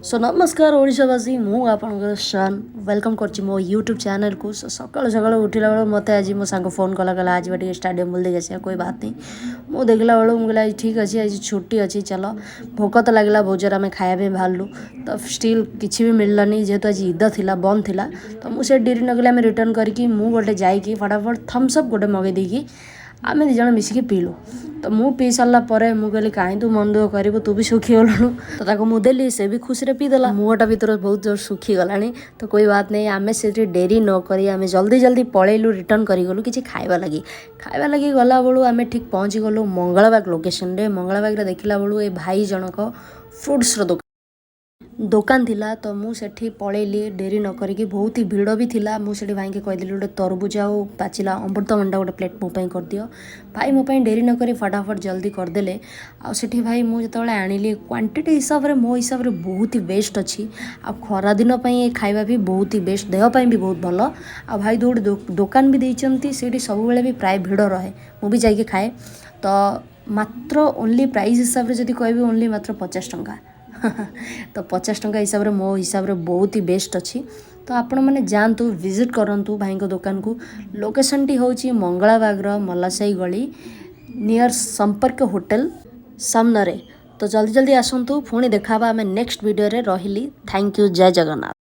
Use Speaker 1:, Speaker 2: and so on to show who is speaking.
Speaker 1: Show ନମସ୍କାର ଓଡ଼ିଶାବାସୀ, ମୁଁ ଆପଣଙ୍କର ଶାନ୍ welcome କରୁଛି ମୋ ୟୁଟ୍ୟୁବ୍ ଚ୍ୟାନେଲ୍କୁ। ସୋ ସକାଳୁ ସକାଳୁ ଉଠିଲା ବେଳକୁ ମୋତେ ଆଜି ମୋ ସାଙ୍ଗ ଫୋନ୍ କଲା, କହିଲା, ଆଜି ଟିକେ ଷ୍ଟାଡ଼ିୟମ୍ ବୁଲି ଦେଇକି ଆସିବା। कोई बात नहीं। ମୁଁ ଦେଖିଲା ବେଳକୁ ମୁଁ କହିଲି, ଆଜି ଠିକ୍ ଅଛି, ଆଜି ଛୁଟି ଅଛି, ଚାଲ। ଭୋକ ତ ଲାଗିଲା ବହୁତ ଜୋର। ଆମେ ଖାଇବା ପାଇଁ ବାହାରିଲୁ ତ ଷ୍ଟିଲ୍ କିଛି ବି ମିଳିଲାନି, ଯେହେତୁ ଆଜି ଇଦ ଥିଲା, ବନ୍ଦ ଥିଲା। ତ ମୁଁ ସେ ଡେରି ନକଲି, ଆମେ ରିଟର୍ନ କରିକି ମୁଁ ଗୋଟେ ଯାଇକି ଫଟାଫଟ ଥମ୍ସ ଅପ୍ ଗୋଟେ ମଗେଇ ଦେଇକି ଆମେ ଦୁଇ ଜଣ ମିଶିକି ପିଇଲୁ। ତ ମୁଁ ପିଇ ସାରିଲା ପରେ ମୁଁ କହିଲି, କାହିଁ ତୁ ମନ ଦୁଃଖ କରିବୁ, ତୁ ବି ଶୁଖିଗଲୁଣୁ। ତ ତାକୁ ମୁଁ ଦେଲି, ସେ ବି ଖୁସିରେ ପିଇଦେଲା। ମୁହଁଟା ବି ତୋର ବହୁତ ଜୋର ଶୁଖିଗଲାଣି, ତ कोई बात नहीं। ଆମେ ସେଠି ଡେରି ନ କରି ଆମେ ଜଲ୍ଦି ଜଲ୍ଦି ପଳେଇଲୁ, ରିଟର୍ନ କରିଗଲୁ କିଛି ଖାଇବା ଲାଗି। ଖାଇବା ଲାଗି ଗଲାବେଳୁ ଆମେ ଠିକ୍ ପହଞ୍ଚିଗଲୁ ମଙ୍ଗଳବାଗ ଲୋକେସନରେ। ମଙ୍ଗଳବାଗରେ ଦେଖିଲା ବେଳୁ ଏ ଭାଇ ଜଣକ ଫ୍ରୁଟ୍ସର ଦୋକାନ ଥିଲା। ତ ମୁଁ ସେଠି ପଳେଇଲି ଡେରି ନ କରିକି। ବହୁତ ହି ଭିଡ଼ ବି ଥିଲା। ମୁଁ ସେଠି ଭାଇକି କହିଦେଲି, ଗୋଟେ ତରଭୁଜ ଆଉ ପାଚିଲା ଅମୃତଭଣ୍ଡା ଗୋଟେ ପ୍ଲେଟ୍ ମୋ ପାଇଁ କରିଦିଅ। ଭାଇ ମୋ ପାଇଁ ଡେରି ନ କରି ଫଟାଫଟ ଜଲ୍ଦି କରିଦେଲେ। ଆଉ ସେଠି ଭାଇ ମୁଁ ଯେତେବେଳେ ଆଣିଲି, କ୍ୱାଣ୍ଟିଟି ହିସାବରେ ମୋ ହିସାବରେ ବହୁତ ହି ବେଷ୍ଟ ଅଛି। ଆଉ ଖରାଦିନ ପାଇଁ ଏ ଖାଇବା ବି ବହୁତ ହି ବେଷ୍ଟ, ଦେହ ପାଇଁ ବି ବହୁତ ଭଲ। ଆଉ ଭାଇ ଯେଉଁଠି ଦୋକାନ ବି ଦେଇଛନ୍ତି, ସେଇଠି ସବୁବେଳେ ବି ପ୍ରାୟ ଭିଡ଼ ରହେ। ମୁଁ ବି ଯାଇକି ଖାଏ। ତ ମାତ୍ର ଓନ୍ଲି ପ୍ରାଇସ୍ ହିସାବରେ ଯଦି କହିବି, ଓନ୍ଲି ମାତ୍ର 50 ଟଙ୍କା। ତ 50 ଟଙ୍କା ହିସାବରେ ମୋ ହିସାବରେ ବହୁତ ହି ବେଷ୍ଟ ଅଛି। ତ ଆପଣମାନେ ଯାଆନ୍ତୁ, ଭିଜିଟ୍ କରନ୍ତୁ ଭାଇଙ୍କ ଦୋକାନକୁ। ଲୋକେସନ୍ଟି ହେଉଛି ମଙ୍ଗଳାବାଗର ମଲାସାହି ଗଳି, ନିୟର ସମ୍ପର୍କ ହୋଟେଲ ସାମ୍ନାରେ। ତ ଜଲ୍ଦି ଜଲ୍ଦି ଆସନ୍ତୁ। ପୁଣି ଦେଖା ହେବା ଆମେ ନେକ୍ସଟ ଭିଡ଼ିଓରେ। ରହିଲି, thank you, Jay Jagannath.